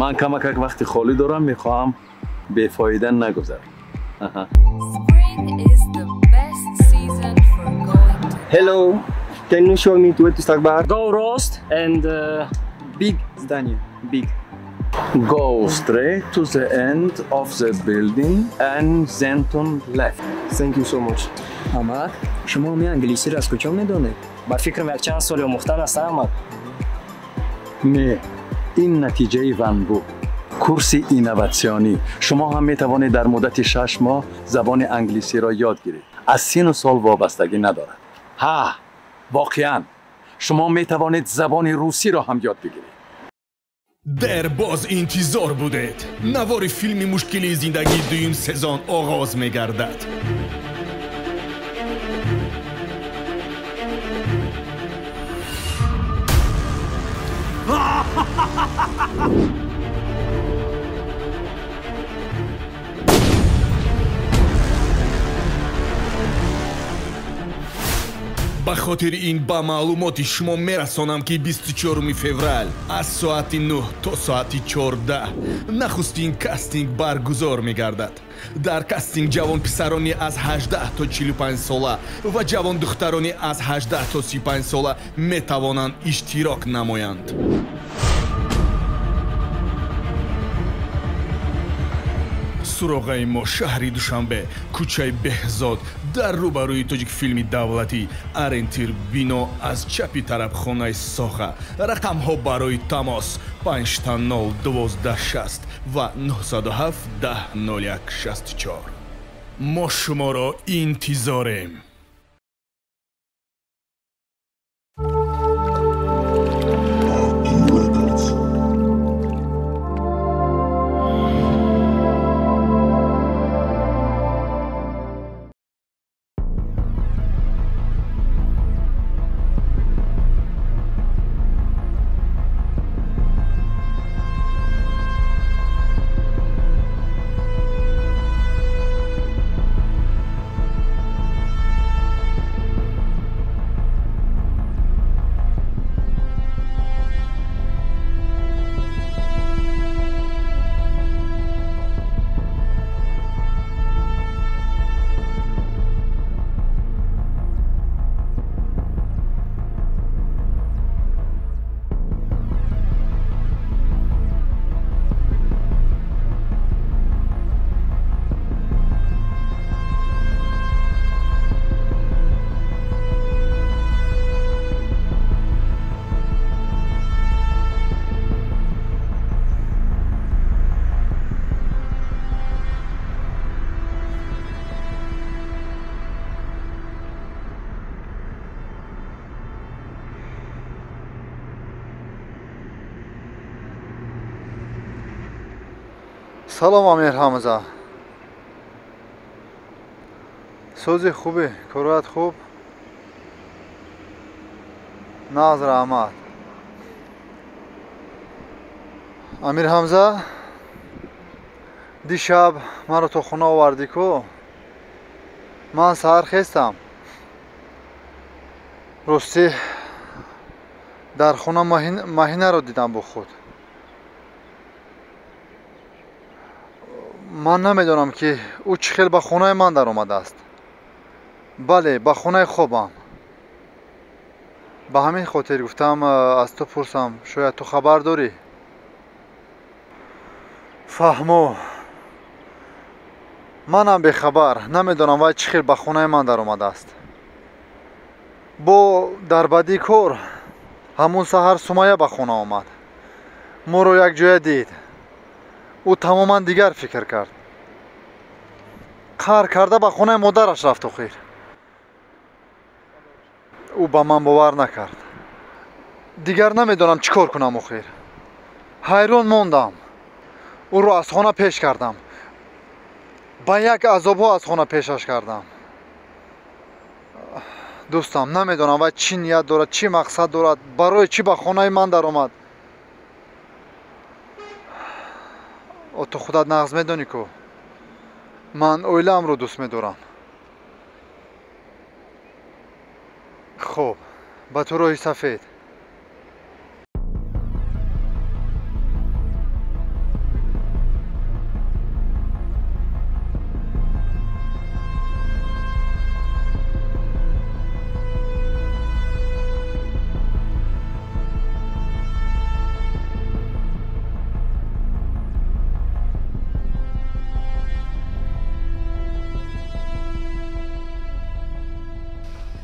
Ман камакак вақти холӣ дорам, мехоҳам бефоида нагузарам. Hello, can you show me to Stakbar? Go roast and big здание, big. Go straight to the end of the building and then turn left. Thank you so much. Амак, шумо ми англисиро аз куҷо медонед? Ба фикрам якчанд соли омӯхтан аст, Аҳмад. Не, ин натиҷаи Ванбу, курси инноватсионӣ. Шумо ҳам метавонед дар муддати 6 моҳ забони англисиро ёд гиред. Аз сину сол вобастагӣ надорад. Ҳа, воқеан, шумо метавонед забони русиро ҳам ёд бигиред. Дер боз интизор будед. Навори филми мушкили зиндагӣ дуюм сезон оғоз мегардад. Ба хотири ин ба маълумоти шумо мерасонам, ки 24 феврал аз соати 9 то соати 14 нахустин кастинг баргузор мегардад. Дар кастинг ҷавонписарони аз 18 то 45 сола ва ҷавондухтарони аз 18 то 35 сола метавонанд иштирок намоянд. Суроғаи мо шаҳри Душанбе, кӯчаи Беҳзод, дар рӯбарӯи Тоҷикфилми давлатӣ, ориентир бино аз чапи тарабхонаи Соха. Рақамҳо барои тамос 50 12 60 ва 907 10 01 64. Мо шуморо интизорем. Салом Амир Ҳамза. Сози хубе, корат хуб? Наз раҳмат. Амир Ҳамза, дишаб маро то хона овардӣ ку? Ман саҳар хестам. Ростӣ дар хона маҳинаро дидам бо худ. Ман намедонам, ки ӯ чӣ хел ба хонаи ман даромадааст. Бале, ба хонаи хобам. Ба ҳамин хотир гуфтам аз ту пурсам, шояд ту хабар дорӣ. Фаҳмо, манам бехабар, намедонам вай чӣ хел ба хонаи ман даромадааст. Бо дар бадии кор ҳамун саҳар Сумайя ба хона омад. Моро якҷоя дид. Ӯ тамоман дигар фикр кард. Қаҳр карда ба хонаи модараш рафт охир. Ӯ ба ман бовар накард. Дигар намедонам чӣ кор кунам охир. Ҳайрон мондам. Ӯро аз хона пеш кардам. Ба як азобҳо аз хона пешаш кардам. Дӯстам, намедонам вай чӣ ният дорад, чӣ мақсад дорад, барои чӣ ба хонаи ман даромад. Ту худат нағз медонӣ ку, ман оилаамро дӯст медорам. Хуб, ба ту роҳи сафед.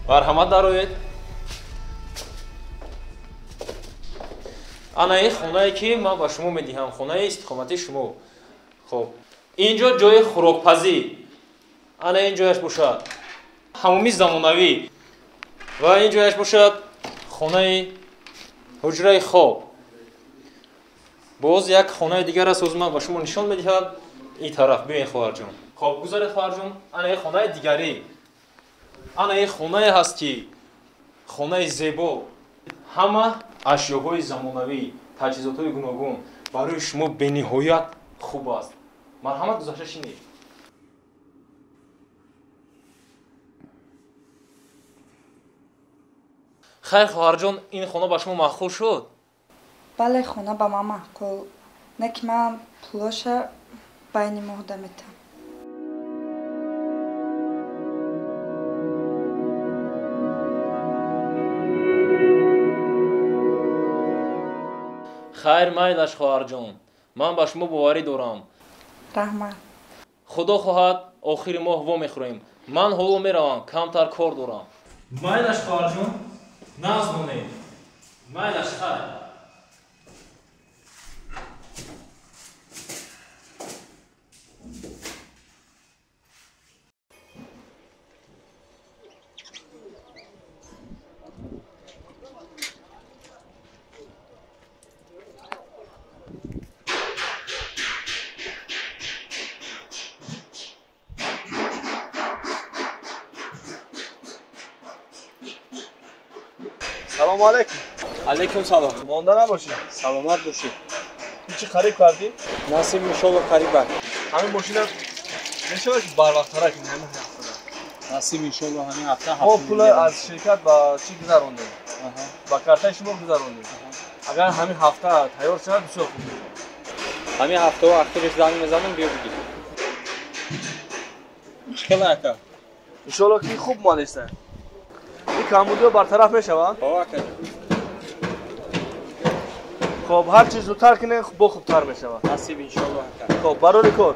Марҳамат, дароед. Ана ин хонае ки ман ба шумо медиҳам, хонаи истиқоматии шумо. Хоб, ин ҷо ҷои хӯрокпазӣ, ана ин ҷояш бошад ҳамоми замонавӣ ва ин ҷояш бошад хонаи ҳуҷраи хоб. Боз як хонаи дигар аст, ҳозир ман ба шумо нишон медиҳам. Ин тараф биёед, хоҳарҷон. Хоб, гузаред, хоҳарҷон. Ана ин хонаи дигарӣ, ана ин хонае ҳаст ки хонаи зебо, ҳама ашёҳои замонавӣ, таҷҳизотҳои гуногун барои шумо бениҳоят хуб аст. Марҳамат, гузашта шинед. Хайр, хоҳарҷон, ин хона ба шумо маъқул шуд? Бале, хона ба ман маъқул. Не ки ман пулоша байни моҳда метам. Хайр, майлаш, хоҳарҷон, ман ба шумо боварӣ дорам. Раҳмат. Худо хоҳад, охири моҳ вомехӯрем. Ман ҳоло меравам, камтар кор дорам. Майлаш, хоҳарҷон, нағз монед. Майлаш, хайр. Салом алейкум. Алейкум салом. Монда набошӣ. Саломат бошӣ. Чӣ харид кардӣ? Насиб иншолло қариб аст. Ҳамин мошина мешавад ки барвақттара кунем ҳамин ҳафта? Насиб иншолло ҳамин ҳафта. Мо пул аз ширкат ба чӣ гузарондем? Ба картаи шумо гузарондем. Агар ҳамин ҳафта тайёр шавад бисёр хуб мешавад. Ҳамин ҳафтаҳо охириш занг мезанам, биё бигир. Чӣ хела ака? Иншолло ки хуб монеста. Ин камбудиҳо бартараф мешаванд? Хоб, ҳар чиз зудтар кунед, бо хубтар мешавад. Насиб иншолло ака. Хоб, барори кор.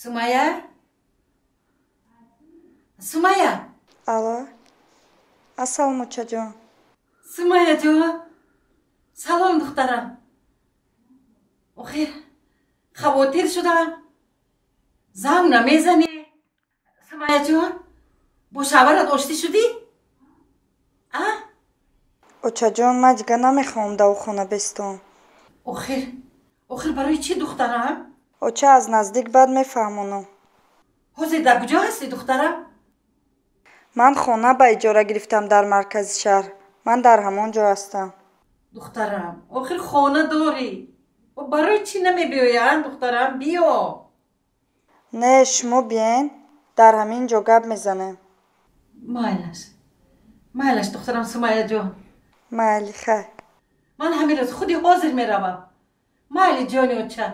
Сумая? Сумая? Алло. Ассалому очаҷон. Сумаяҷон, салом духтарам. Охир, хавотир шудам. Занг намезанӣ. Сумаяҷон, бо шавҳарат оштӣ шудӣ? А? Очаҷон, ман дигар намехоҳам дар хона бистом. Охир, охир барои чӣ духтарам? Оча, аз наздик баъд мефаҳмонам. Ҳозир дар куҷо ҳастӣ, духтарам? Ман хона ба иҷора гирифтам дар маркази шаҳр. Ман дар ҳамон ҷо ҳастам. Духтарам, охир хона дорӣ. Барои чӣ намебиёянд, духтарам? Биё. Не, шумо биен, дар ҳамин ҷо гап мезанем. Майлаш, майлаш, духтарам Сумаяҷон. Майли, хайр. Ман ҳамин рӯз худи ҳозир меравам. Майли, ҷони оча.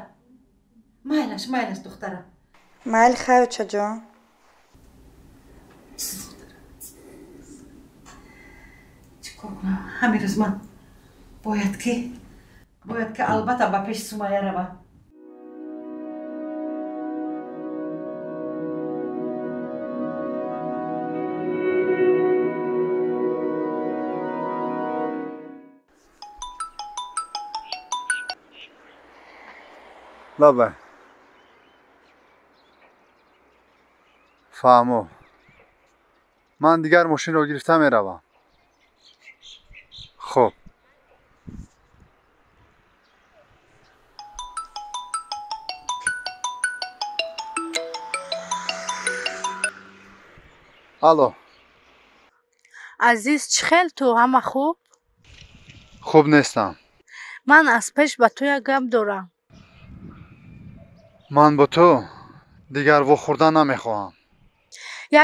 Майлаш, майлаш, духтарам. Майли, хайр, очаҷон. Чӣ кор кунам? Ҳамин рӯз ман бояд ки албатта ба пеши Сумая равам. Лабай. Фаҳмо. Ман дигар мошинро гирифта меравам. Хоб. Алло. Азиз, чӣ хел ту? Ҳама хуб? Хуб нестам. Ман аз пеш ба ту як гап дорам. Ман бо ту дигар вохӯрдан намехоҳам.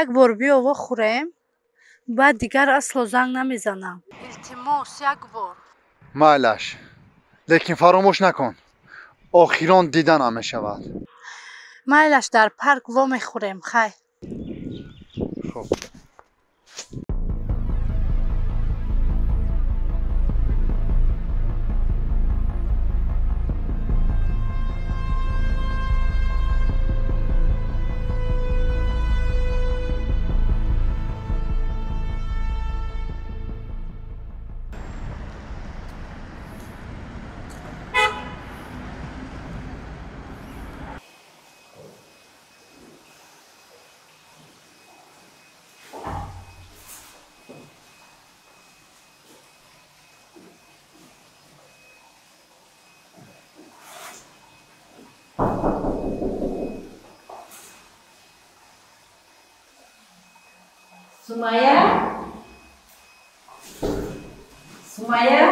Як бор биё вохӯрем, баъд дигар асло занг намезанам. Илтимос, як бор. Майлаш, лекин фаромӯш накун, охирон диданам мешавад. Майлаш дар парк вомехӯрем, хай. Хуб. Сумая? Сумая?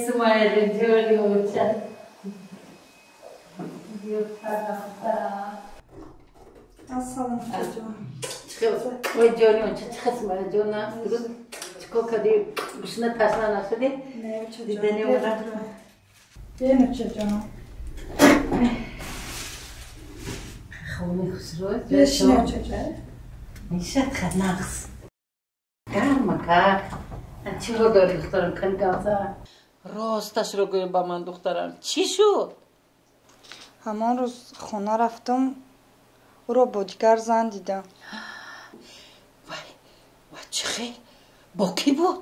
Сумая, ҷони оча. Ассалому алайкум. Ой, ҷони оча, чӣ хел Сумая ҷона? Чӣ кор кардӣ? Гушна ташна нашудӣ? Не, оча ҷон. Дидани омада. Бен, оча ҷон. Хони хушрӯ. Бешин, оча ҷон. Мешад нақс. Гармака. Чиро дорӣ, духтарам? Кани гавза. Росташро гӯем ба ман, духтарам. Чӣ шуд? Ҳамон рӯз хона рафтам, ӯро бо дигар зан дидам. Вай, ва чӣ хел? Бо кӣ буд?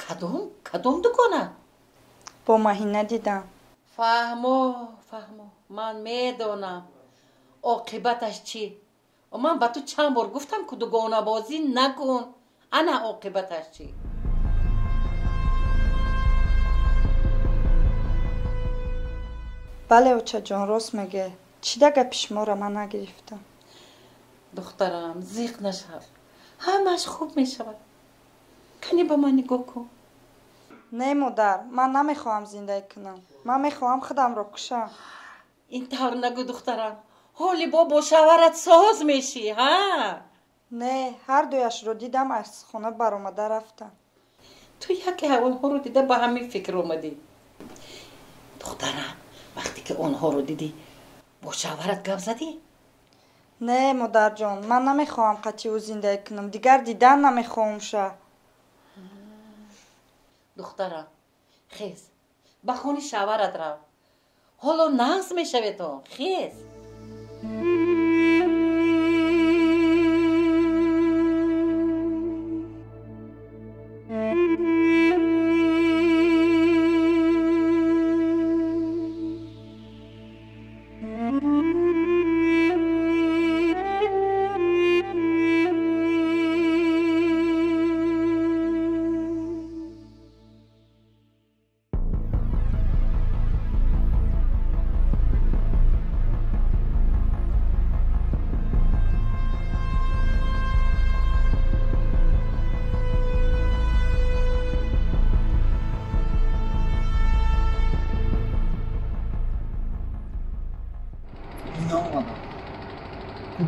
Кадом? Кадом дукона? Бо Маҳина дидам. Фаҳмо, фаҳмо. Ман медонам. Оқибаташ чӣ? Ман ба ту чанд бор гуфтам, ку дугонабозӣ накун. Ана оқибаташ чӣ? Бале, очаҷон, рост мегӯяд. Чӣ да гапи шуморо ман нагирифтам? Духтарам, зиқ нашав. Ҳамааш хуб мешавад. Кани ба ман нигоҳ кун. Не, модар, ман намехоҳам зиндагӣ кунам. Ман мехоҳам худамро кушам. Ин тавр нагӯ, духтарам. Ҳоли бо шавҳарат соз мешӣ, ҳа? Не, ҳар дуяшро дидам, аз хона баромада рафтам. Ту яке онҳоро дида ба ҳамин фикр омадӣ. Духтарам, вақте ки онҳоро дидӣ, бо шавҳарат гап задӣ? Не, модарҷон, ман намехоҳам қатъи ӯ зиндагӣ кунам. Дигар дидан намехоҳам ша. Духтарам, хез, ба хони шавҳарат рав. Ҳоло нағз мешаведон, хез.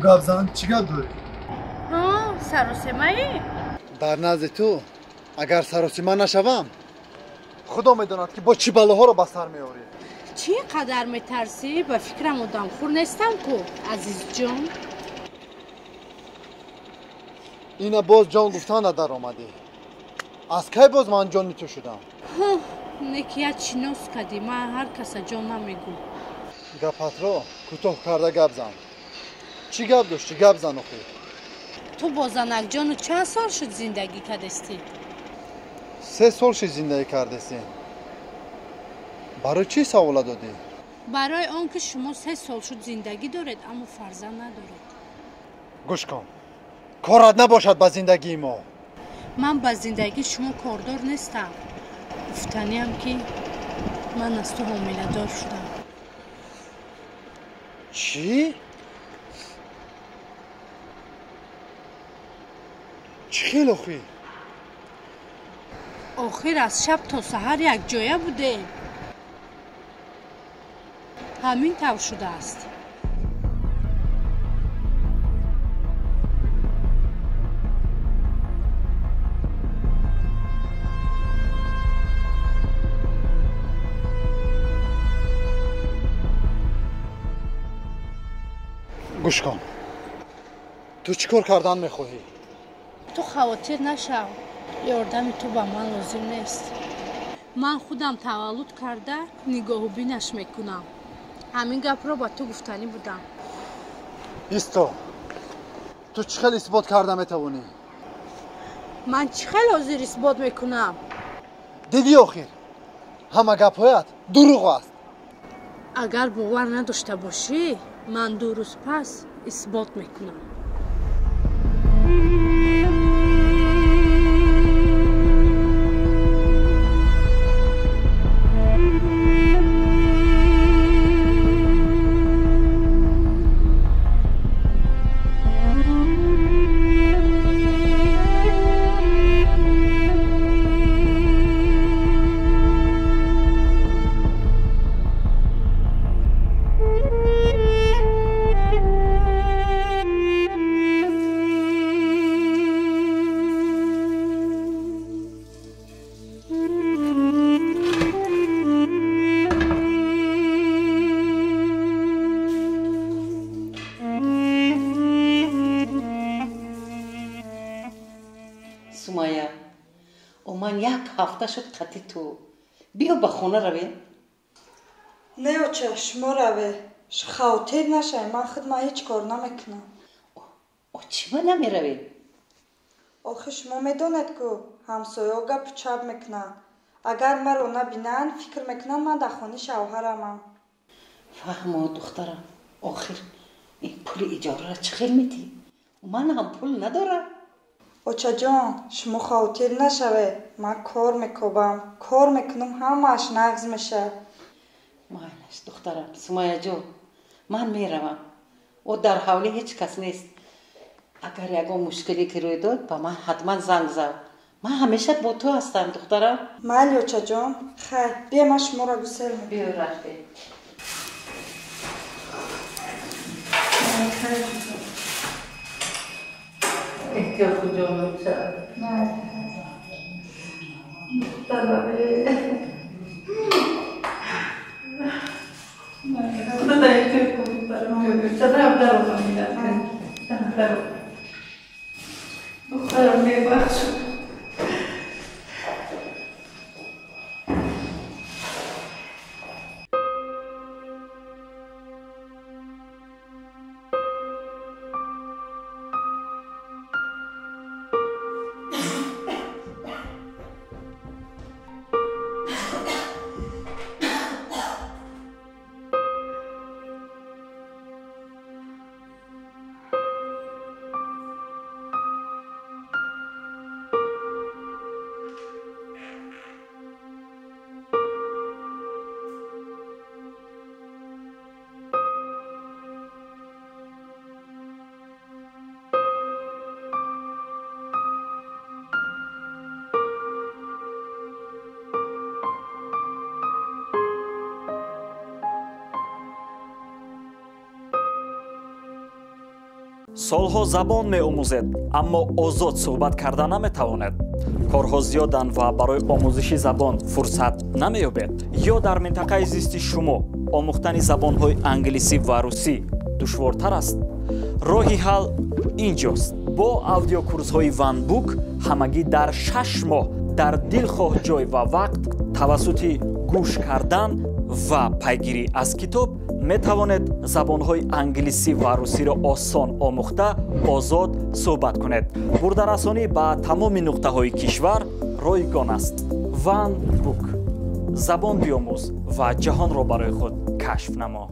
Гап зан, чӣ гап дорӣ? Саросемаӣ? Дар назди ту агар саросима нашавам, худо медонад ки бо чӣ балоҳоро ба сар меорӣ. Чӣ қадар метарсӣ? Ба фикрам одамхӯр нестам ку, азизҷон. Ина боз ҷон гуфтан дар омадӣ. Аз кай боз ман ҷони ту шудам? Не ки як шинос кардӣ, ман ҳар каса ҷон намегӯм. Гапатро кӯтоҳ карда гап зан. Чӣ гап доштӣ? Гап зан охир. Ту бо занакҷону чанд сол шуд зиндагӣ кардастӣ? 3 сол шуд зиндагӣ кардастем. Барои чӣ савола додӣ? Барои он ки шумо 3 сол шуд зиндагӣ доред, аммо фарзанд надоред. Гӯш кун, корат набошад ба зиндагии мо. Ман ба зиндагии шумо кордор нестам. Гуфтаниам ки ман аз ту ҳомиладор шудам. Чӣ? Чӣ хел охир? Охир аз шаб то саҳар якҷоя будем. Ҳамин тавр шудааст. Гӯш кун, ту чӣ кор кардан мехоҳӣ? Ту хавотир нашав, ёрдами ту ба ман лозим нест. Ман худам таваллуд карда нигоҳубинаш мекунам. Ҳамин гапро ба ту гуфтанӣ будам. Исто, ту чӣ хел исбот карда метавонӣ? Ман чӣ хел ҳозир исбот мекунам? Дидӣ охир, ҳама гапҳоят дурӯғ аст. Агар бовар надошта бошӣ, ман 2 рӯз пас исбот мекунам. Сумая, ман як ҳафта шуд қати ту. Биё ба хона равем. Не, оча, шумо раве. Хавотир нашавед, ман худ ман ҳеҷ кор намекунам. Чима намеравӣ? Охир шумо медонед, ку ҳамсояҳо гапу чап мекунанд. Агар маро набинанд, фикр мекунанд ман дар хонаи шавҳарамам. Фаҳмо, духтарам, охир ин пули иҷораро чӣ хел медиҳӣ? Ман ҳам пул надорам. Очаҷон, шумо хавотир нашавед, ман кор мекобам, кор мекунам, ҳамааш нағз мешавад. Майлаш, духтарам, Сумаяҷон, ман меравам. О дар ҳавлӣ ҳеҷ кас нест. Агар ягон мушкиле ки рӯй дод, ба ман ҳатман занг зад. Ман ҳамеша бо ту ҳастам, духтарам. Майли, очаҷон, хайр, биё ман шуморо гусел мекунам. Биё, рафтем. Эҳтиёт кун, ҷоноча. Духтарам, худата эҳтиёт кун, духтарам. Духтарам, мебахш. Солҳо забон меомӯзед, аммо озод суҳбат карда наметавонед. Корҳо зиёданд ва барои омӯзиши забон фурсат намеёбед. Ё дар минтақаи зисти шумо омӯхтани забонҳои англисӣ ва русӣ душвортар аст? Роҳи ҳал инҷост. Бо аудиокурсҳои VanBook ҳамагӣ дар 6 моҳ дар дилхоҳ ҷой ва вақт тавассути гӯш кардан ва пайгирӣ аз китоб метавонед забонҳои англисӣ ва русиро осон омӯхта озод суҳбат кунед. Бурдарасонӣ ба тамоми нуқтаҳои кишвар ройгон аст. VanBook. Забон биомӯз ва ҷаҳонро барои худ кашф намо.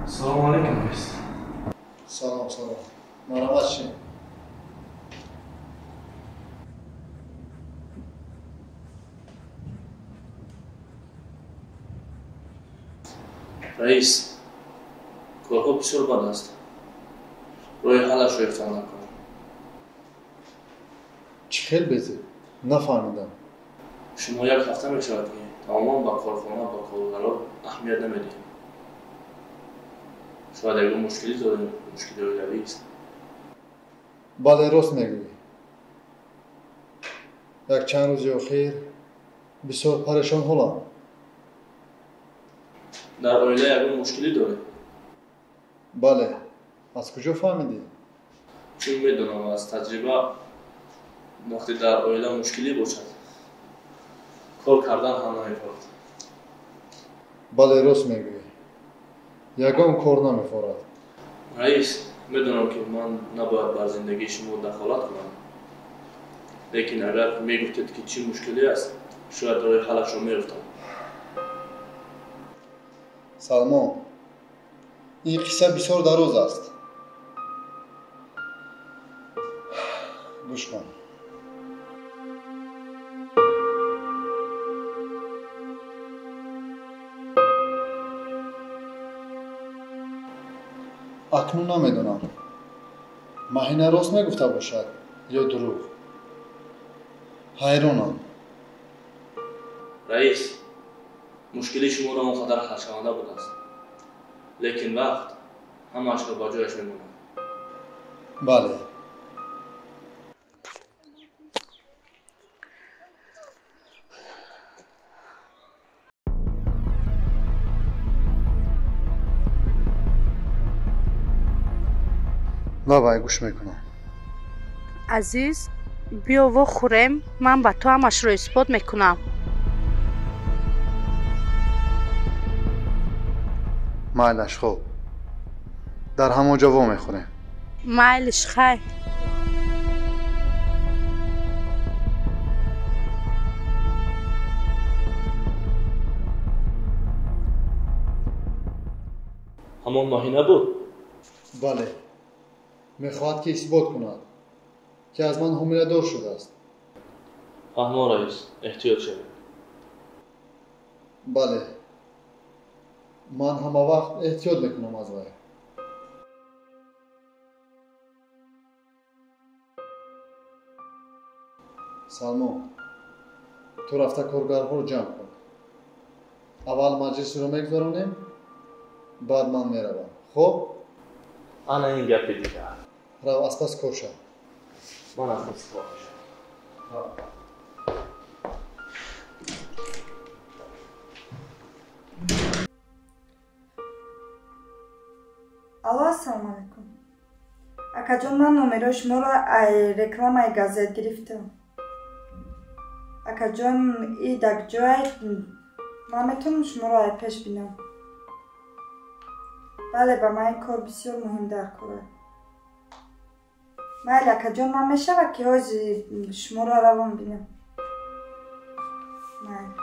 Салом алейкум, раис. Салом, салом. Марҳамат, шин. Раис, корҳо бисёр бад аст. Роҳи ҳаллашро ёфтан накун. Чӣ хел безеб? Нафаҳмидам. Шумо як ҳафта мешавад, ки тамоман ба корхона, ба коргаро аҳамият намедиҳем. Шояд ягон мушкилӣ дорем, мушкили оилавист. Бале, рост мегӯӣ. Як чанд рӯзи охир бисёр парешонҳолам. Дар оила ягон мушкилӣ дорем? Бале. Аз куҷо фаҳмидӣ? Чун медонам аз таҷриба, вақте дар оила мушкилӣ бошад, кор кардан ҳам намефорад. Бале, рост мегӯӣ. Ягон кор намефорад. Раис, медонам, ки ман набояд бар зиндагии шумо дахолат кунам, лекин агар мегуфтед, ки чӣ мушкиле аст, шояд роҳи ҳаллашро меёфтам. Салмон, ин қисса бисёр дароз аст. Гӯш кун. Акнун намедонам, Маҳина рост мегуфта бошад ё дурӯғ. Ҳайронам. Раис, мушкили шуморо он қадар ҳалшаванда будааст, лекин вақт ҳамаашро ба ҷояш мемонад. Бале. Лабай, гӯш мекунам. Азиз, биё вохӯрем, ман ба ту ҳамашро исбот мекунам. Майлаш, хуб. Дар ҳамон ҷо вомехӯрем. Майлиш, хайр. Ҳамон Маҳина буд? Бале. Мехоҳад, ки исбот кунад, ки аз ман ҳомиладор шудааст. Фаҳмо, раис, эҳтиёт шавед. Бале, ман ҳама вақт эҳтиёт мекунам аз вай. Салмон, ту рафта коргарҳоро ҷамъ кун. Аввал маҷлисро мегузаронем, баъд ман меравам. Хуб? Ана ин гапи дигар. Рав, аз пас кор шав. Ман аз пас кор мешавам. Алло, ассалому алайкум. Акаҷон, ман номерои шуморо рекламаи газет гирифтам. Акаҷон, идак ҷой ман метавонам шуморо ай пеш бинам? Бале, ба ман ин кор бисёр муҳим дар кора. Майли, акаҷон, ман мешавад, ки ҳозир шуморо равон бинам? Майли.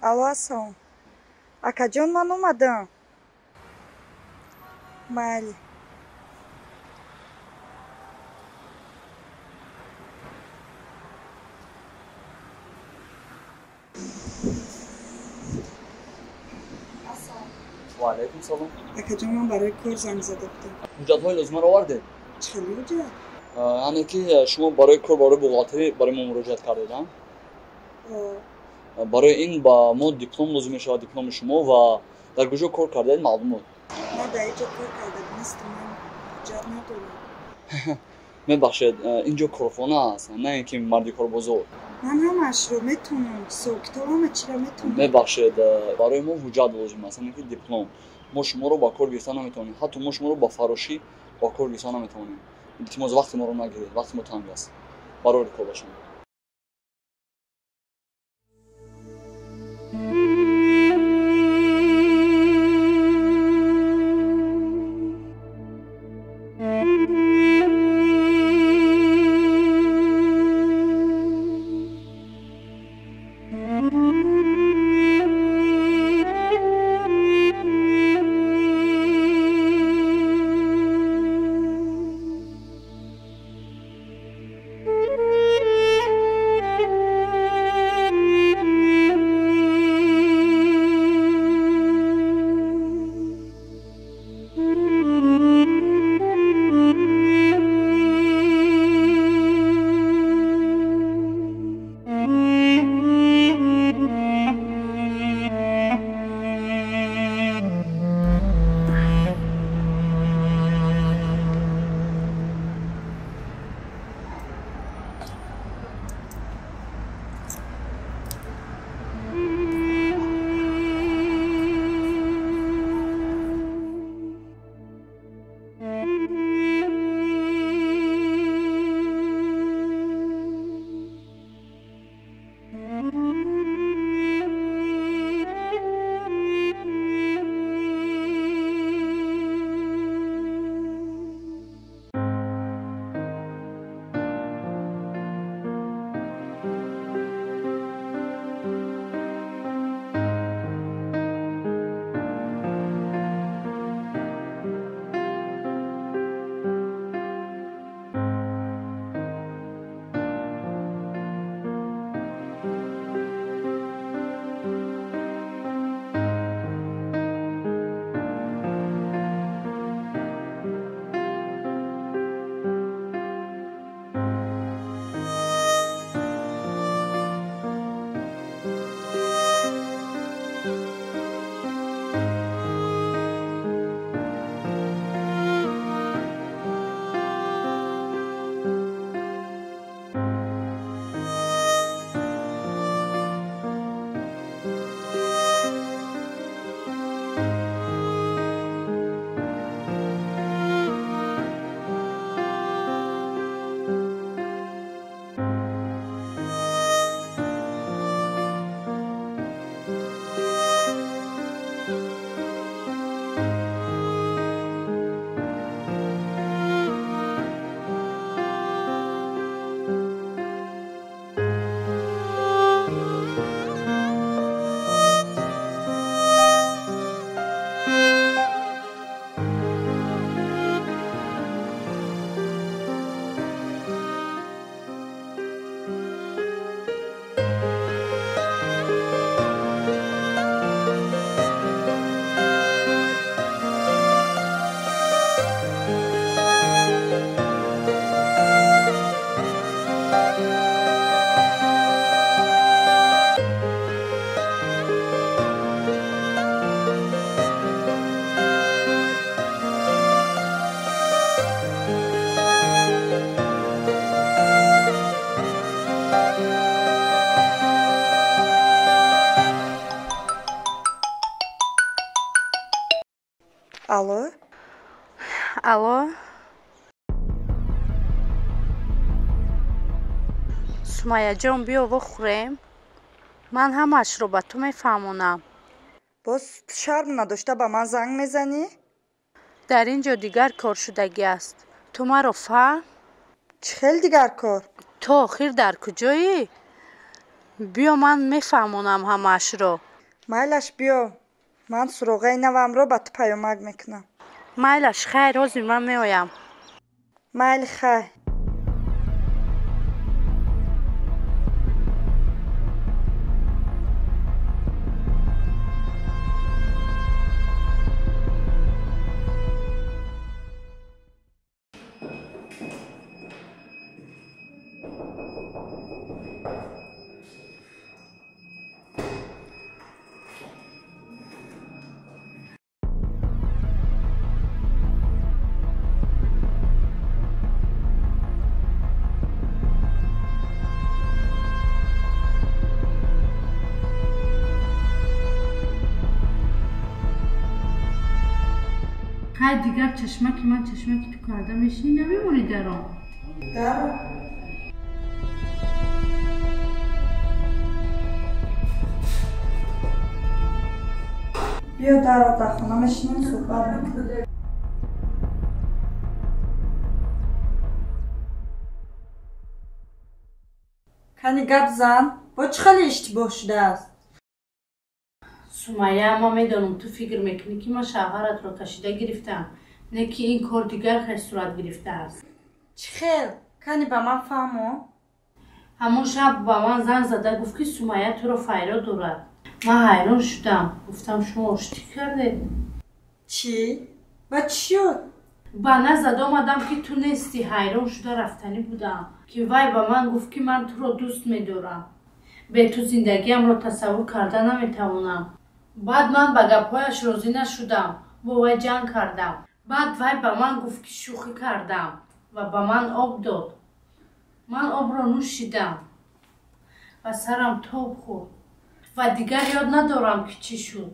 Алло, ассалом. Акаҷон, ман омадам. Майли. Ва алайкум салом. Акаҷон, ман барои кор занг зада будам. Ҳуҷҷатҳои лозимаро овардед? Чӣ хел ҳуҷҷат? Яъне ки шумо барои кор, барои бухгалтерӣ барои мо муроҷиат кардед, а? Барои ин ба мо диплом лозим мешавад, дипломи шумо ва дар куҷо кор кардаед маълумот. Ман дар ин ҷо кор кардаги нестам, ман ҳуҷҷат надорам. Мебахшед, ин ҷо корхона аст, на ин ки марди корбозор. Ман ҳамаашро метавонам, ҳисобкитоб, ҳама чиро метавонам. Мебахшед, барои мо ҳуҷҷат лозим аст, яъне ки диплом. Мо шуморо ба кор гирифта наметавонем, ҳатто мо шуморо ба фарошӣ ба кор гирифта наметавонем. Илтимос, вақти моро нагиред, вақти мо танг аст. Барори кор ба шумо. Алло? Алло? Сумайяҷон, биё вохӯрем. Ман ҳамаашро ба ту мефаҳмонам. Боз шарм надошта ба ман занг мезанӣ? Дар ин ҷо дигар кор шудагӣ аст. Ту маро фаҳм? Чӣ хел дигар кор? Ту охир дар куҷоӣ? Биё, ман мефаҳмонам ҳамаашро. Майлаш, биё. Ман суроғаи навамро ба ту паёмак мекунам. Майлаш, хайр, ҳозир ман меоям. Майли, хайр. Ҳай дигар чашмаки ман чашмаки ту карда мешинӣ, намемонӣ дар он? Даро. Биё даро, дар хона мешинем, суҳбат мекунем. Кани гап зан, бо чӣ хеле иштибоҳ шудааст? Сумайя, ман медонам ту фикр мекунӣ, ки ман шавҳаратро кашида гирифтам, не ки ин кор дигар хел сурат гирифтааст. Чӣ хел? Кани ба ман фаҳмо? Ҳамон шаб ба ман занг зада гуфт, ки Сумайя туро файрод дорад. Ман ҳайрон шудам, гуфтам шумо оштӣ кардед. Чӣ? Ба чӣ шуд? Ба назад омадам, ки ту нестӣ, ҳайрон шуда рафтанӣ будам, ки вай ба ман гуфт, ки ман туро дӯст медорам. Бе ту зиндагиамро тасаввур карда наметавонам. Баъд ман ба гапҳояш розӣ нашудам, бо вай ҷанг кардам. Баъд вай ба ман гуфт, ки шӯхӣ кардам ва ба ман об дод. Ман обро нӯшидам ва сарам тоб хӯрд ва дигар ёд надорам, ки чӣ шуд.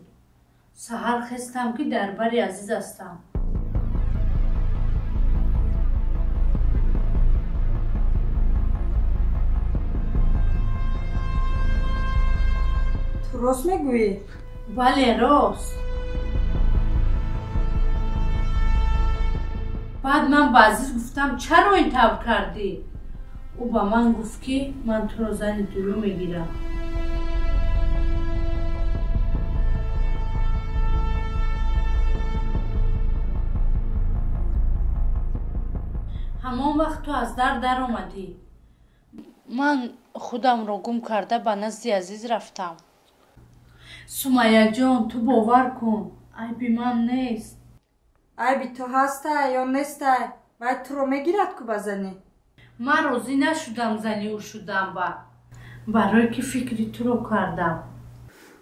Саҳар хестам, ки дар бари Азиз ҳастам. Ту рост мегӯӣ? Бале, рост. Баъд ман ба Азиз гуфтам, чаро ин тавр кардӣ? Ӯ ба ман гуфт, ки ман туро зани дуюм мегирам. Ҳамон вақт ту аз дар даромадӣ. Ман худамро гум карда ба назди Азиз рафтам. Сумайяҷон, ту бовар кун, айби ман нест. Айби ту ҳастай ё нестай, вай туро мегирад ку ба занӣ? Ман розӣ нашудам зани ӯ шудам ба барое ки фикри туро кардам.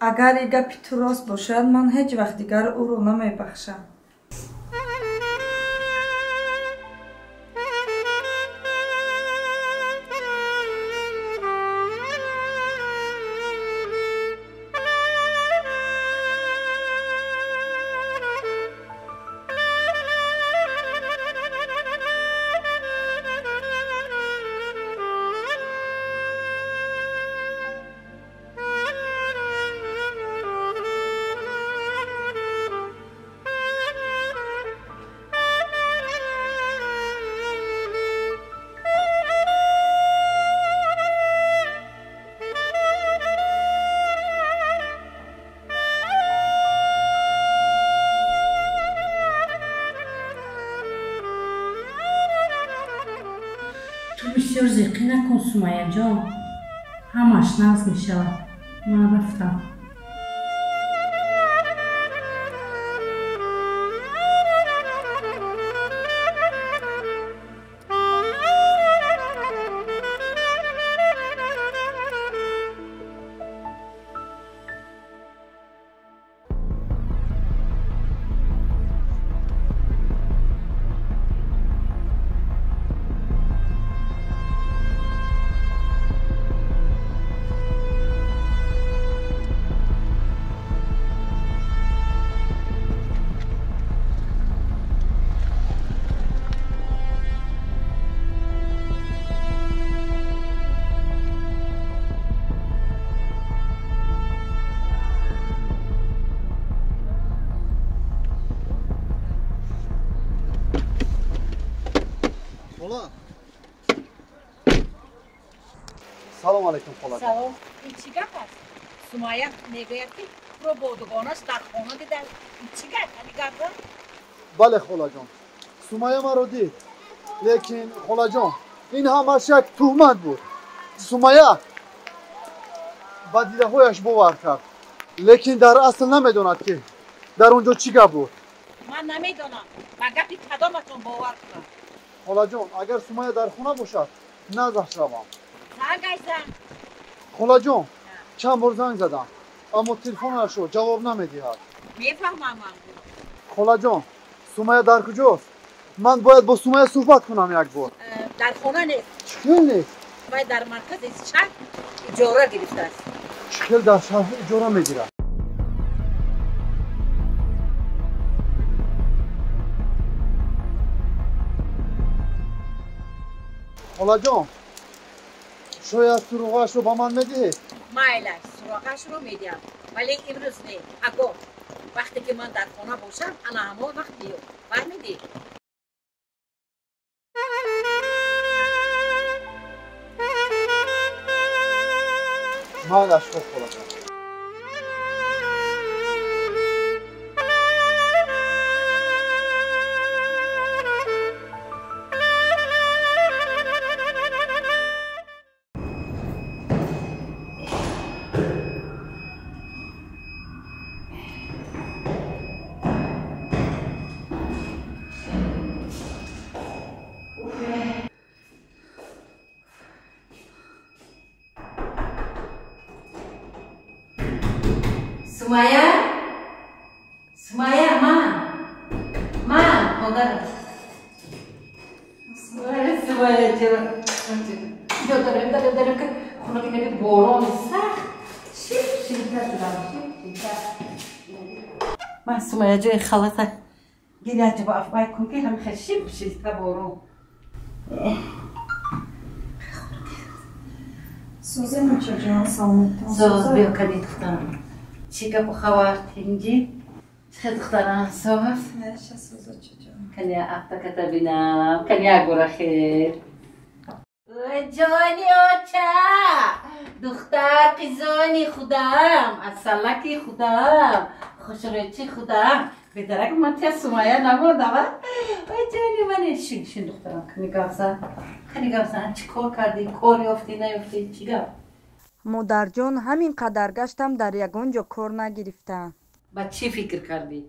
Агар и гапи ту рост бошад, ман ҳеҷ вақт дигар ӯро намебахшам. Ту бисёр зиқӣ накун, Сумайяҷон, ҳамаш нағз мешавад. Ман рафтам. Салом алейкум, хола. Салом. Ин чӣ гап аст? Сумайя мегӯяд, ки туро бо дугонаш дар хона дидам. Ин чӣ гап? Ҳами гапа? Бале, холаҷон. Сумайя маро дид. Лекин холаҷон, ин ҳамаш як туҳмат буд. Сумайя ба дидаҳояш бовар кард. Лекин дар асл намедонад, ки дар он ҷо чӣ гап буд. Ман намедонам. Ба гапи кадоматон бовар кунам? Холаҷон, агар Сумайя дар хона бошад, наздаш равам. Зангаш зан. Холаҷон, чанд бор занг задам, аммо телефонашро ҷавоб намедиҳад. Мефаҳмам ман. Холаҷон, Сумайя дар куҷост? Ман бояд бо Сумайя суҳбат кунам як бор. Дар хона нест. Чӣ хел нест? Вай дар маркази шаҳр иҷора гирифтааст. Чӣ хел дар шаҳр иҷора мегирад? Холаҷон, шояд суроғашро ба ман медиҳед? Майлаш, суроғашро медиҳам, вале имрӯз не, пагоҳ. Вақте ки ман дар хона бошам, ана ҳамон вақт биё. Фаҳмидӣ? Майлаш, хуб, холаҷон. Сумая? Сумая, ма! Ма, модарам. Сумая, Сумая, ҷон. Ё дарем, дарем, дарем, ки хона ки наби борон сахт. Шип, шилта шудам, шип, шилта. Ман Сумая ҷои халата гиря ҷаба афбай кун ки ҳам хел шип, шилта борон. Сӯзе мучаҷон, саломатон. Соз биё кади духтарам. Чӣ гапу хабар тинҷи? Чӣ духтарам соз? Наша сӯза чаҷон. Кани афтаката бинам, кани агура хел. Ой ҷони оча! Духтар қизони худам, асалаки худам, хушрӯчи худам. Бедарак ман тя Сумая намондам, а? Ой ҷони мани, шин, шин духтарам, кани гап зан. Кани гап зан, чӣ кор кардӣ? Кор ёфтӣ, наёфтӣ? Чӣ гап? Модарҷон, ҳамин қадар гаштам, дар ягон ҷо кор нагирифтам. Ба чӣ фикр кардӣ?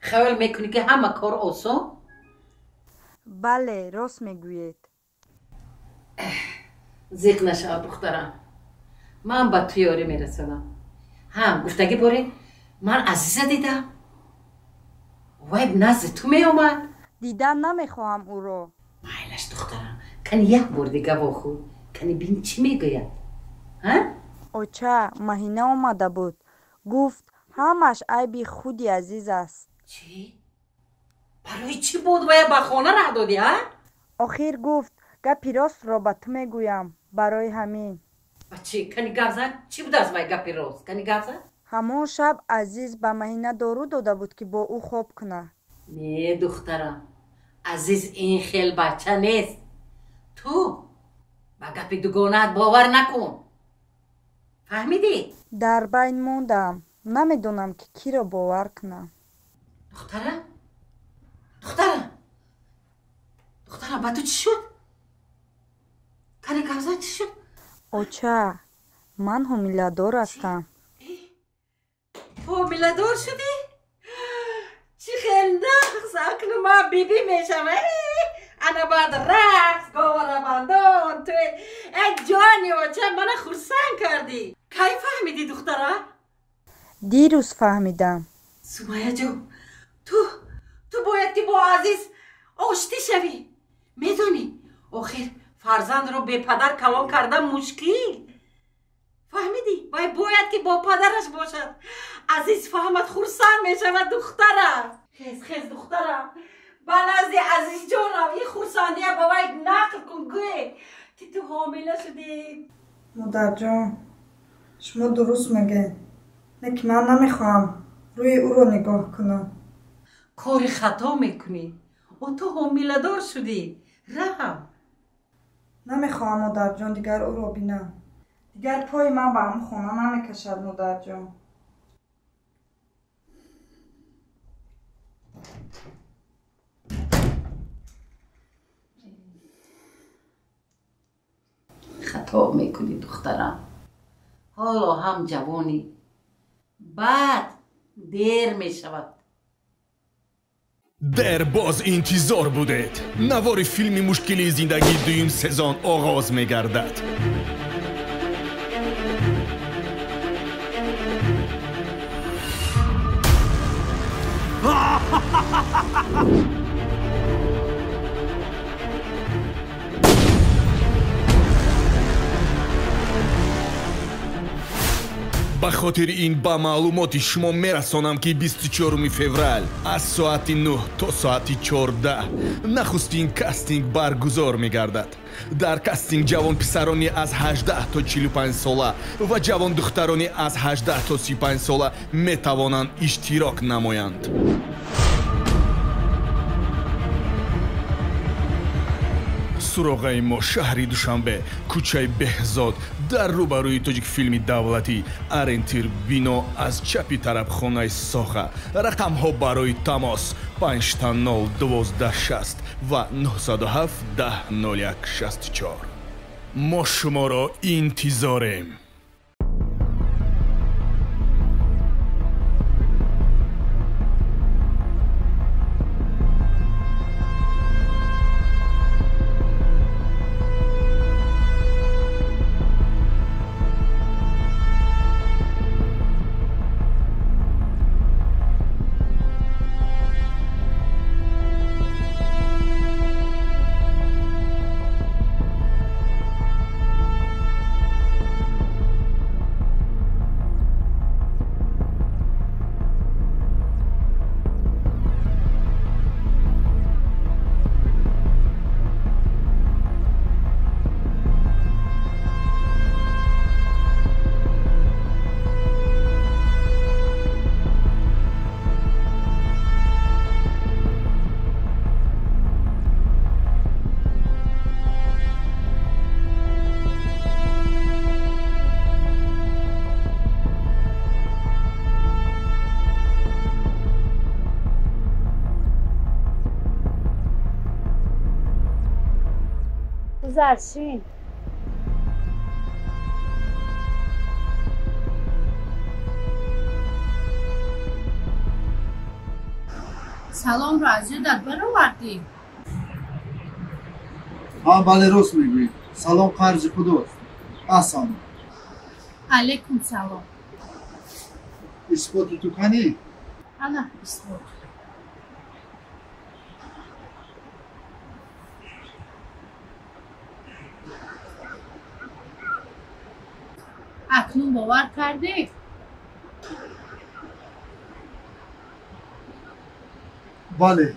Хаёл мекунӣ ки ҳама кор осон? Бале, рост мегӯед. Зиқ нашав, духтарам. Ман ба ту ёрӣ мерасонам. Ҳам гуфтагӣ боре, ман Азиза дидам. Вай назди ту меомад. Дидан намехоҳам ӯро. Майлаш, духтарам, кани як бор дига вохӯр, кани бин чӣ мегӯяд. Оча, Маҳина омада буд. Гуфт, ҳамаш айби худи Азиз аст. Чӣ? Барои чӣ буд вая ба хона раҳ додӣ, а? Охир гуфт, гапи ростро ба ту мегӯям. Барои ҳамин. Ба чӣ? Кани гап зан? Чӣ будааст вай гапи рост? Кани гап зан? Ҳамон шаб Азиз ба Маҳина дору дода буд, ки бо ӯ хоб кунад. Не, духтарам, Азиз ин хел бача нест. Ту ба гапи дугонаат бовар накун. Фаҳмидӣ? Дар байн мондам. Намедонам, ки киро бовар кунам. Духтарам? Духтарам? Духтарам, ба ту чӣ шуд? Кани гап зан, чӣ шуд? Оча, ман ҳомиладор ҳастам. Ҳомиладор шудӣ? Чӣ хел нағз! Акну ман бибӣ мешавам. Ана баъд рақс, говарабандон, ту э ҷони оча, мана хурсанд кардӣ. Кай фаҳмидӣ, духтара? Дирӯз фаҳмидам. Сумаяҷон, ту бояд ки бо Азиз оштӣ шавӣ. Медонӣ, охир фарзандро бепадар калон кардан мушкил. Фаҳмидӣ? Вай бояд ки бо падараш бошад. Азиз фаҳмад, хурсанд мешавад, духтарам. Хез, хез, духтарам. Ба назди Азизҷонам ин хурсандия ба вай нақл кун, гӯе ки ту ҳомила шудӣ. Модарҷон, шумо дуруст мегӯед. Не ки ман намехоҳам рӯи ӯро нигоҳ кунам. Кори хато мекунӣ. О ту ҳомиладор шудӣ. Раҳм. Намехоҳам, модарҷон, дигар ӯро бинам. Дигар пои ман ба ҳамон хона намекашад, модарҷон. Хато мекунӣ, духтарам. Ҳоло ҳам ҷавонӣ. Баъд дер мешавад. Дер боз интизор будед. Навори филми мушкили зиндагӣ дуюм сезон оғоз мегардад. Ба хотири ин ба маълумоти шумо мерасонам, ки 24 феврал аз соати 9 то соати 14 нахустин кастинг баргузор мегардад. Дар кастинг ҷавонписарони аз 18 то 45 сола ва ҷавондухтарони аз 18 то 35 сола метавонанд иштирок намоянд. Суроғаи мо шаҳри Душанбе, кӯчаи Беҳзод, дар рӯбарӯи Тоҷикфилми давлатӣ, ориентир бино аз чапи тарабхонаи Соха. Рақамҳо барои тамос 50 12 60 ва 907 10 01 64. Мо шуморо интизорем. Заршин. Саломро аз ёдат баровардӣ? Ҳа, бале, рост мегӯӣ. Салом қарзи худост. Ассалом. Алайкум салом. Исботи ту канӣ? Ана исбот. Акнун бовар кардӣ? Бале.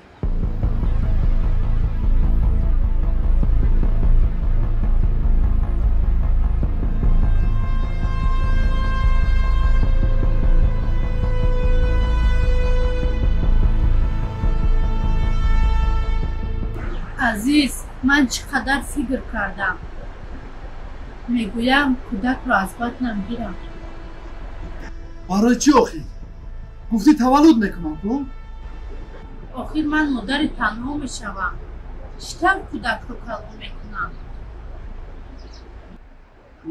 Азиз, ман чӣ қадар фикр кардам. Мегӯям, кӯдакро аз батнам гирам. Барои чӣ охир? Гуфтӣ таваллуд мекунам, ку? Охир ман модари танҳо мешавам. Чӣ тавр кӯдакро калон мекунам?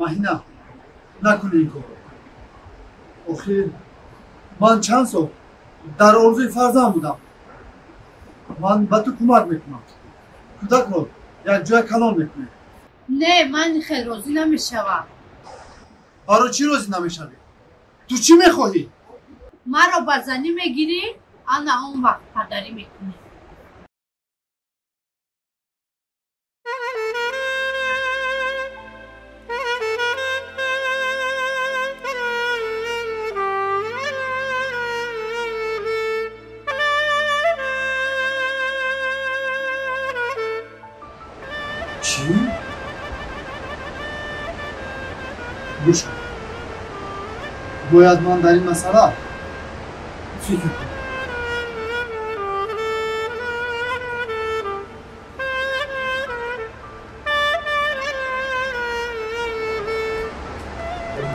Маҳина, накун ин корро. Охир ман чанд сол дар орзуи фарзанд будам. Ман ба ту кӯмак мекунам. Кӯдакро якҷоя калон мекунем. Не, ман хел розӣ намешавам. Барои чӣ розӣ намешавӣ? Ту чӣ мехоҳӣ? Маро ба занӣ мегирӣ, ана он вақт падарӣ мекунӣ. Чӣ? Гӯш кун. Бояд ман дар ин масъала фикр кунам.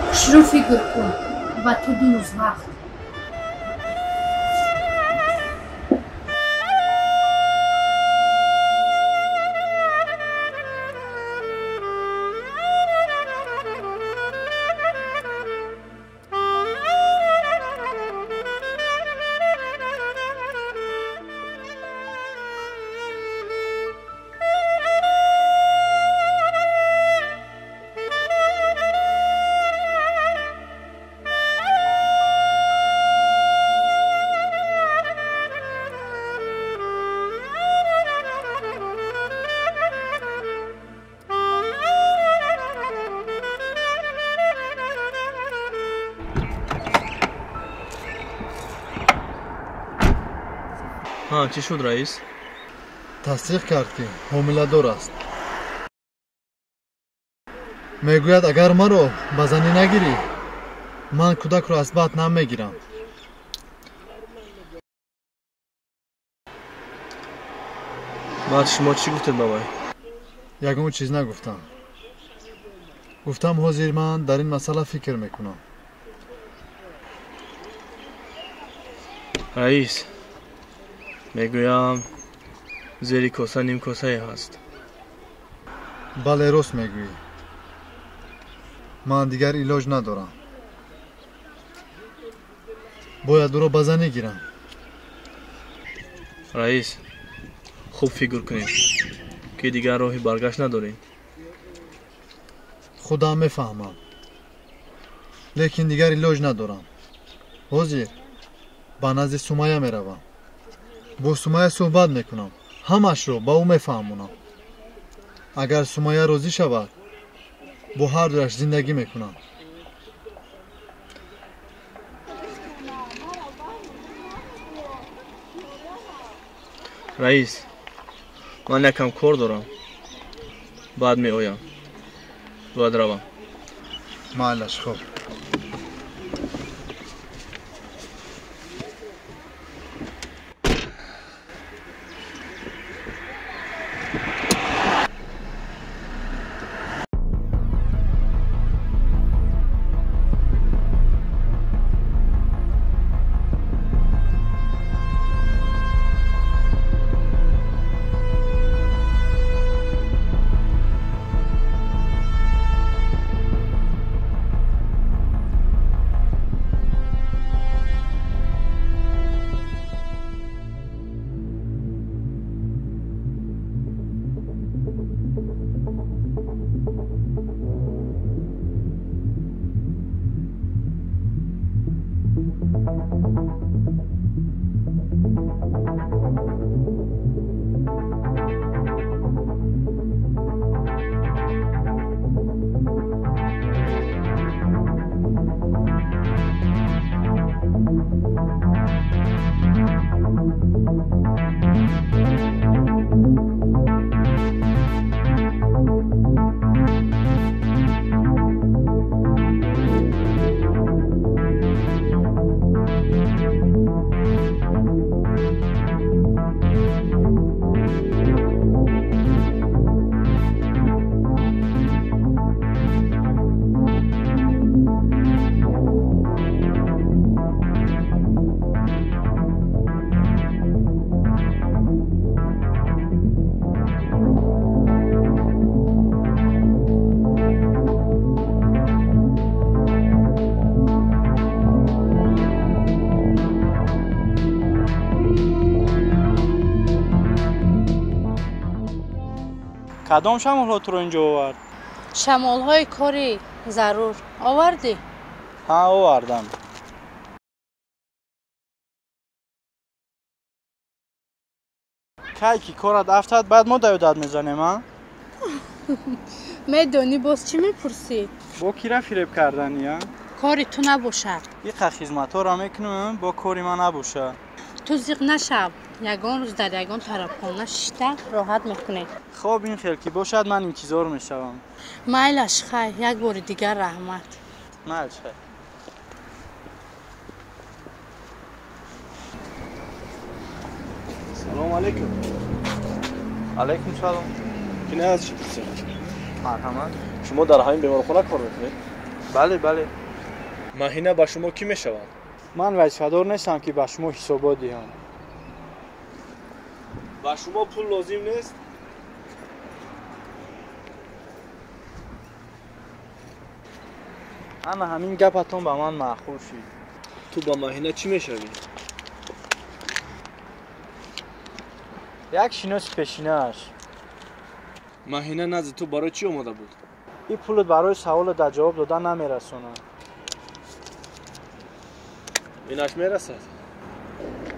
Хушрӯ фикр кун, ба ту 2 рӯз вақт. Чӣ шуд, раис? Тасдиқ кард, ки ҳомиладор аст. Мегӯяд, агар маро ба занӣ нагирӣ, ман кӯдакро аз батн намегирам. Баъд шумо чӣ гуфтед ба вай? Ягон чиз нагуфтам. Гуфтам, ҳозир ман дар ин масъала фикр мекунам. Раис, мегӯям, зери коса нимкосае ҳаст. Бале, рост мегӯӣ. Ман дигар илоҷ надорам. Бояд ӯро ба занӣ гирам. Раис, хуб фикр кунед, ки дигар роҳи баргашт надорем. Худам мефаҳмам, лекин дигар илоҷ надорам. Ҳозир ба назди Сумая меравам. Бо Сумая суҳбат мекунам. Ҳамашро ба ӯ мефаҳмонам. Агар Сумая розӣ шавад, бо ҳар дуяш зиндагӣ мекунам. Раис, ман якам кор дорам. Баъд меоям. Бояд равам. Майлаш, хуб. Кадом шамолҳо туро инҷо овард? Шамолҳои кори зарур овардӣ? Ҳа, овардам. Кай ки корат афтад, баъд мо даёдат мезанем, а? Медонӣ, боз чӣ мепурсӣ? Бо кира фиреб карданӣ, а? Кори ту набошад. Иқа хизматҳоро мекунам, бо кори ман набошад. Ту зиқ нашав. Ягон рӯз дар ягон тарабхона шишта роҳат мекунед. Хоб, ин хел ки бошад, ман интизор мешавам. Майлаш, хай, як бори дигар раҳмат. Майлаш, хай. Салом алейкум. Алейкум салом. Ки не аз чӣ пурсем? Марҳамат. Шумо дар ҳамин беморхона кор мекунед? Бале, бале. Маҳина ба шумо кӣ мешавад? Ман вазифадор нестам, ки ба шумо ҳисобот диҳам. Ба шумо пул лозим нест? Ана ҳамин гапатон ба ман маъқул шуд. Ту ба Маҳина чӣ мешавӣ? Як шиноси пешинааш. Маҳина назди ту барои чӣ омада буд? Ин пулат барои саволат дар ҷавоб додан намерасонад. Инаш мерасад?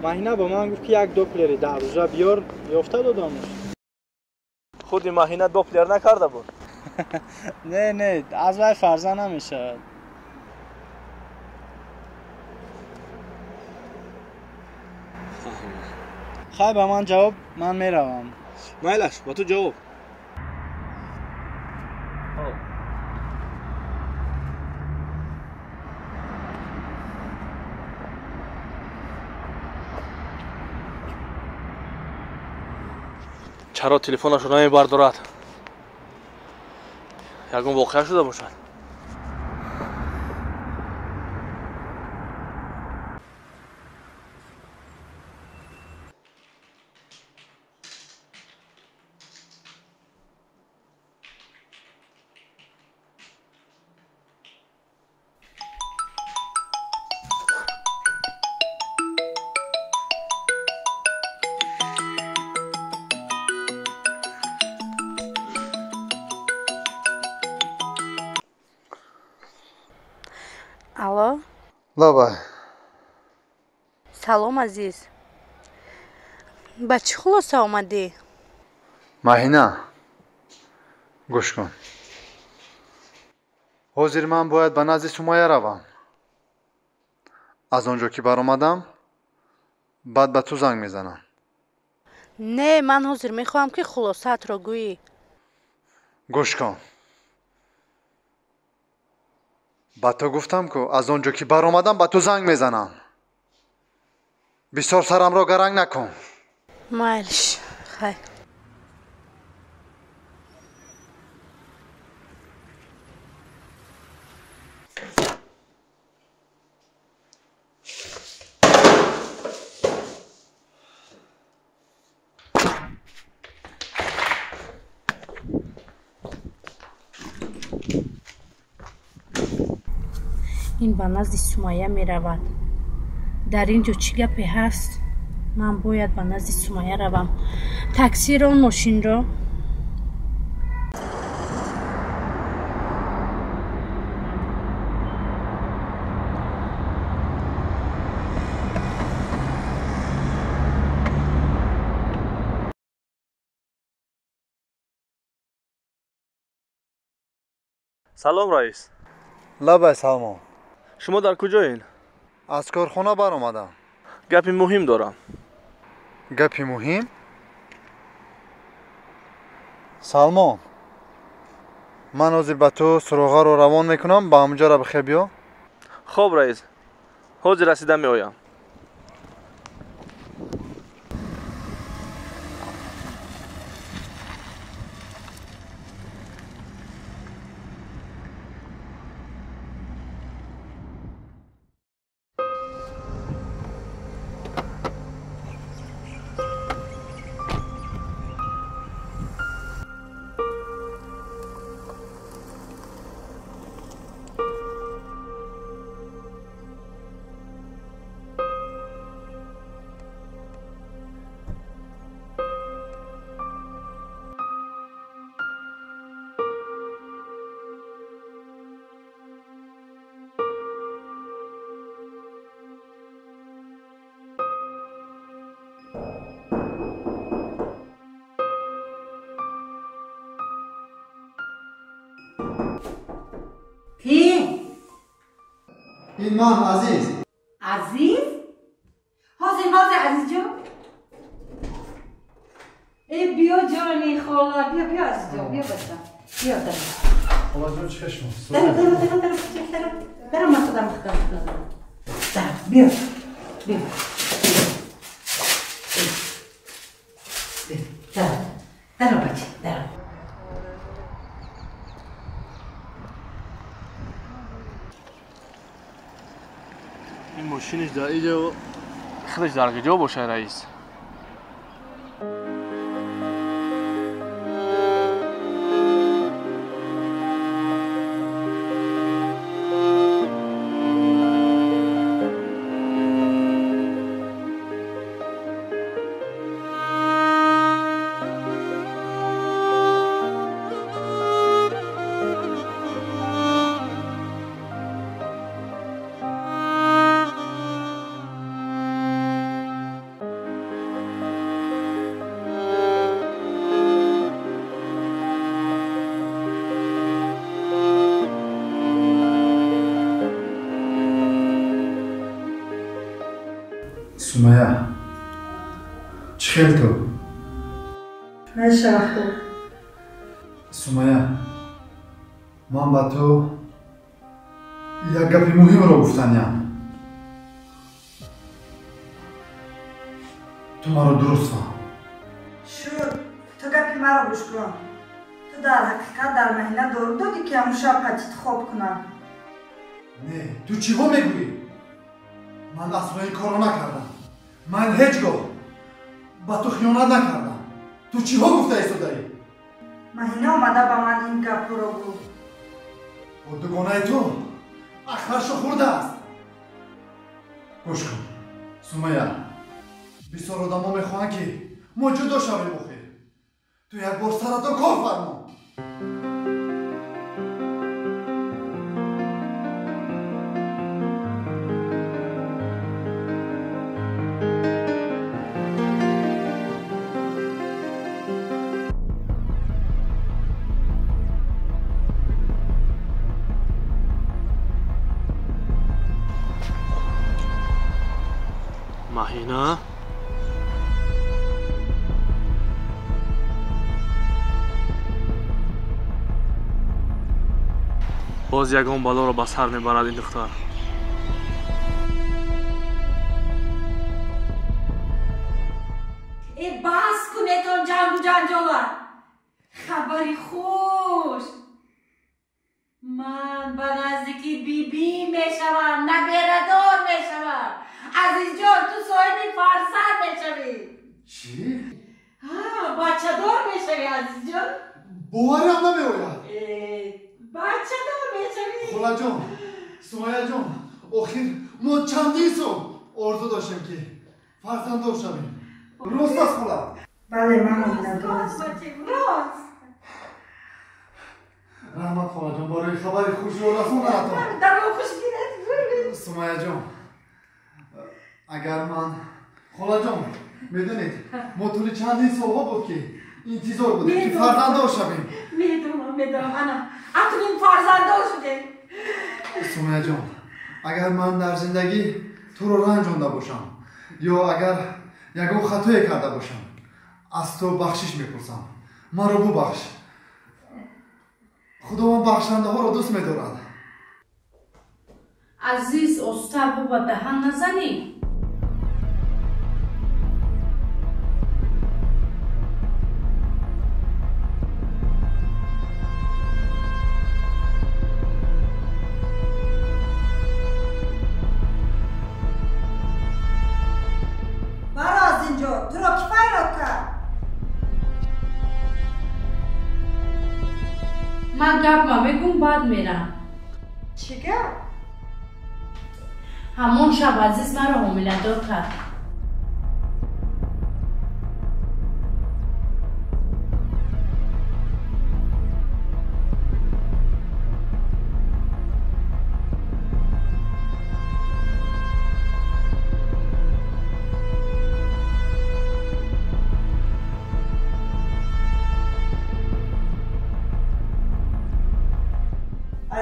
Маҳина ба ман гуфт, ки як доплери 10 рӯза биёр, ёфта додамш. Худи Маҳина доплер накарда буд? Не, не, аз вай фарза намешавад. Хай, ба ман ҷавоб, ман меравам. Майлаш, ба ту ҷавоб. Чаро телефонашро намебардорад? Ягон воқеа шуда бошад? Алло? Лабай. Салом, азиз. Ба чӣ хулоса омадӣ? Маҳина, гӯш кун. Ҳозир ман бояд ба назди Сумайя равам. Аз он ҷо ки баромадам, баъд ба ту занг мезанам. Не, ман ҳозир мехоҳам, ки хулосаатро гӯӣ. Гӯш кун. Ба ту гуфтам, ку аз он ҷо ки баромадам, ба ту занг мезанам. Бисёр сарамро гаранг накун. Майлиш, хай. Ин ба назди Сумайя меравад. Дар ин ҷо чӣ гапе ҳаст? Ман бояд ба назди Сумайя равам. Таксиро, мошинро. Салом, раис. Лабай, Салмон. Шумо дар куҷоед? Аз корхона баромадам. Гапи муҳим дорам. Гапи муҳим? Салмон, ман ҳозир ба ту суроғаро равон мекунам, ба ҳамонҷора бихел биё. Хоб, раис, ҳозир расида меоям. Ин ман, Азиз. Азиз? Ҳозир, ҳозир, Азизҷон. Э, биё, ҷони хола, биё, биё, Азизҷон, биё, бача. Биё, дар. Холаҷон, чӣ шумо? Дар, дар, дар, дар, дар, дар, ман худам худам. Дар, биё. Биё. Дар, дар, бача, дар. Ин мошиниш дар иҷо, худаш дар куҷо бошад, раис? Сумайя, чӣ Чӣ хел ту? Мешава хуб. Сумая, ман ба ту як гапи муҳимро гуфтаниям. Ту маро дуруст фаҳм. Шуд, ту гапи маро гӯш кун. Ту дар ҳақиқат дар Маҳина дору додӣ, ки ҳамун шаб қатит хоб кунам. Не, ту чиҳо мегӯӣ? Ман асло ин корро накардам. Ман ҳеҷ гоҳ ба ту хиёнат накардам. Ту чиҳо гуфта истодаӣ? Маҳина омада ба ман ин гапҳоро гуфт. Бо дугонаи ту ахларшо хӯрдааст. Гӯш кун, Сумая, бисёр одамо мехоҳанд, ки мо ҷудо шавем. Охир ту як бор саратро кор фармо. Маҳина? Боз ягон балоро ба сар мебарад ин духтар. Э, бас кунетон ҷангу ҷанҷола. Хабари хуш. Ман ба наздики бибӣ мешавам, наберадор мешавам. Азизҷон, ту соҳиби фарзанд мешавӣ. Чӣ? Бачадор мешавӣ, азизҷон. Боварам намеояд. Бачадор мешавӣ. Холаҷон, Сумаяҷон, охир мо чандин сол орзу доштем, ки фарзанддор шавем. Рост аст, хола? Бале, ман ҳомиладор ҳастам. Рост. Раҳмат, холаҷон, барои хабари хушро расондаатон. Даро хуш гирад. Сумаяҷон, агар ман, холаҷон, медонед, мо тӯли чандин солҳо буд, ки интизор будем, ки фарзанддор шавем. Медонам, медонам, ана акнун фарзанддор шудем. Сумаяҷон, агар ман дар зиндагӣ туро ранҷонда бошам ё агар ягон хатое карда бошам, аз ту бахшиш мепурсам. Маро бубахш. Худованд бахшандаҳоро дӯст медорад. Азиз, оста ба даҳан назанӣ. Маро аз ин ҷо, туро ки файрод кард? Ман гапма мегум, баъд мерам. Чӣ гап? Ҳамон шаб Азиз маро ҳомиладор кард.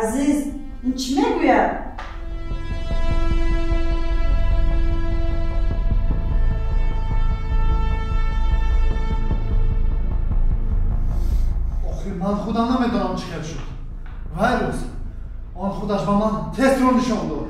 Азиз, ин чӣ мегӯяд? Охир ман худам намедонам, чӣ хел шуд. Вай рӯз он худаш ба ман тестро нишон дод.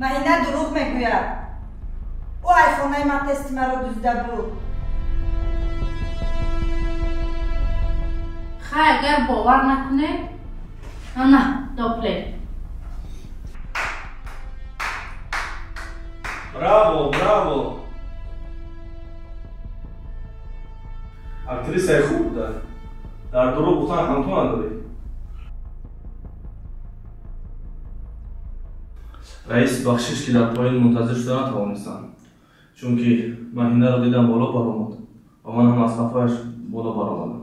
Маҳина дурӯғ мегӯяд. Ӯ ай хонаи ман тести маро дуздида буд. Хай, агар бовар накунед, ана доплер. Браво, браво! Актрисаи хуб буда. Дар дурӯғ гуфтан ҳамту надорӣ. Раис, бахшиш, ки дар поин мунтазир шуда натавонистам, чунки Маҳинаро дидам боло баромад ва ман ҳам аз қафояш боло баромадам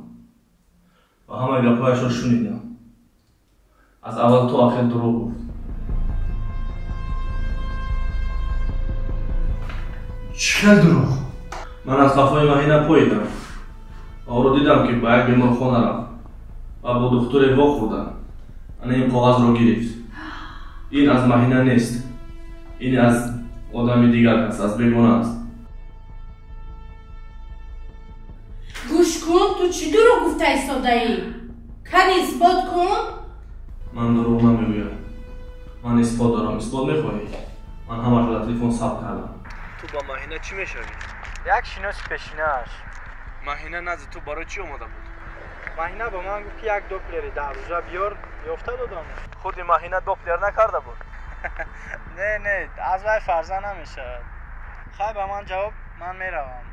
ва ҳамаи гапҳояшро шунидам. Аз аввал то ахир дурӯғ гуфт. Чӣ хел дурӯғ? Ман аз қафои Маҳина поидам ва ӯро дидам, ки ба як беморхона рафт ва бо духтуре вохӯрдам. Ана ин коғазро гирифт. Ин аз Маҳина нест, ин аз одами дигар аст, аз бегона аст. Гӯш кун, ту чӣ дурӯғ гуфта истодаӣ? Кани исбот кун. Ман дурӯғ намегӯям, ман исбот дорам. Исбот мехоҳӣ? Ман ҳамашро дар телефон сабт кардам. Ту ба Маҳина чӣ мешавӣ? Як шиноси пешинааш. Маҳина назди ту барои чӣ омада буд? Маҳина ба ман гуфт, ки як доплери 10 рӯза биёр, ёфта додам. Худи Маҳина доплер накарда буд? Не, не, аз вай фарзанд намешавад. Хай, ба ман ҷавоб, ман меравам.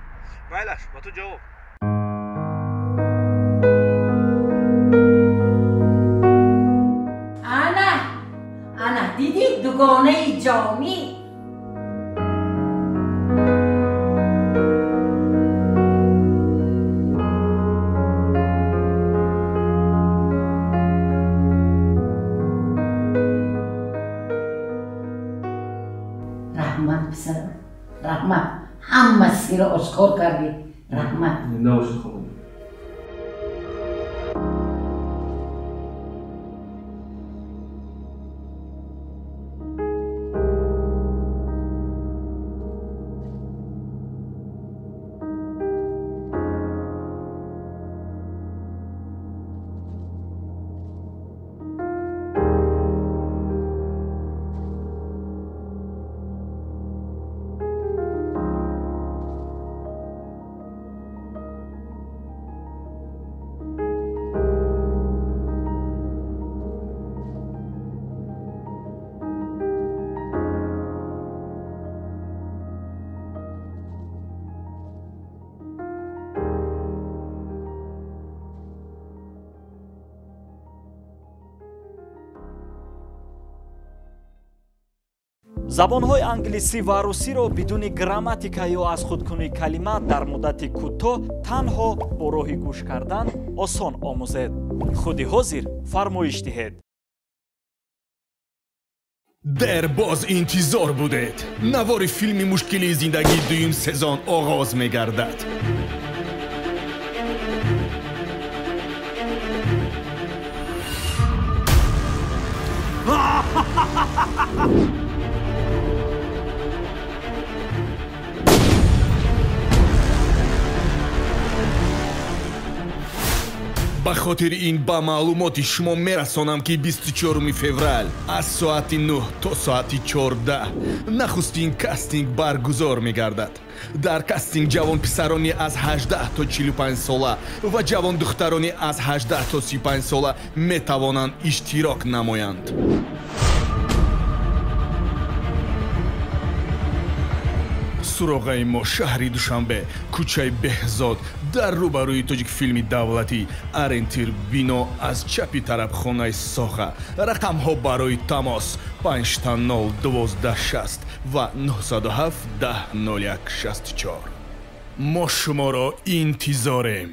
Майлаш, ба ту ҷавоб. Ана, ана, дидӣ, дугонаи ҷомӣ. Раҳмат, писарам, раҳмат, ҳама сирро ошкор кардӣ, раҳмат. Зинда бошед, хонум. Забонҳои англисӣ ва русиро бидуни грамматика ё аз худкунии калима дар муддати кӯтоҳ танҳо бо роҳи гӯш кардан осон омӯзед. Худи ҳозир фармоиш диҳед. Дер боз интизор будед. Навори филми «Мушкилии зиндагӣ» дуюм сезон оғоз мегардад. Ба хотири ин ба маълумоти шумо мерасонам, ки 24 феврал аз соати 9 то соати 14 нахустин кастинг баргузор мегардад. Дар кастинг ҷавонписарони аз 18 то 45 сола ва ҷавондухтарони аз 18 то 35 сола метавонанд иштирок намоянд. Суроғаи мо: шаҳри Душанбе, кӯчаи Беҳзод, дар рӯбарӯи Тоҷикфилми давлатӣ, ориентир: бино аз чапи тарабхонаи Соха. Рақамҳо барои тамос: 50 12 60 ва 907 10 01 64. Мо шуморо интизорем.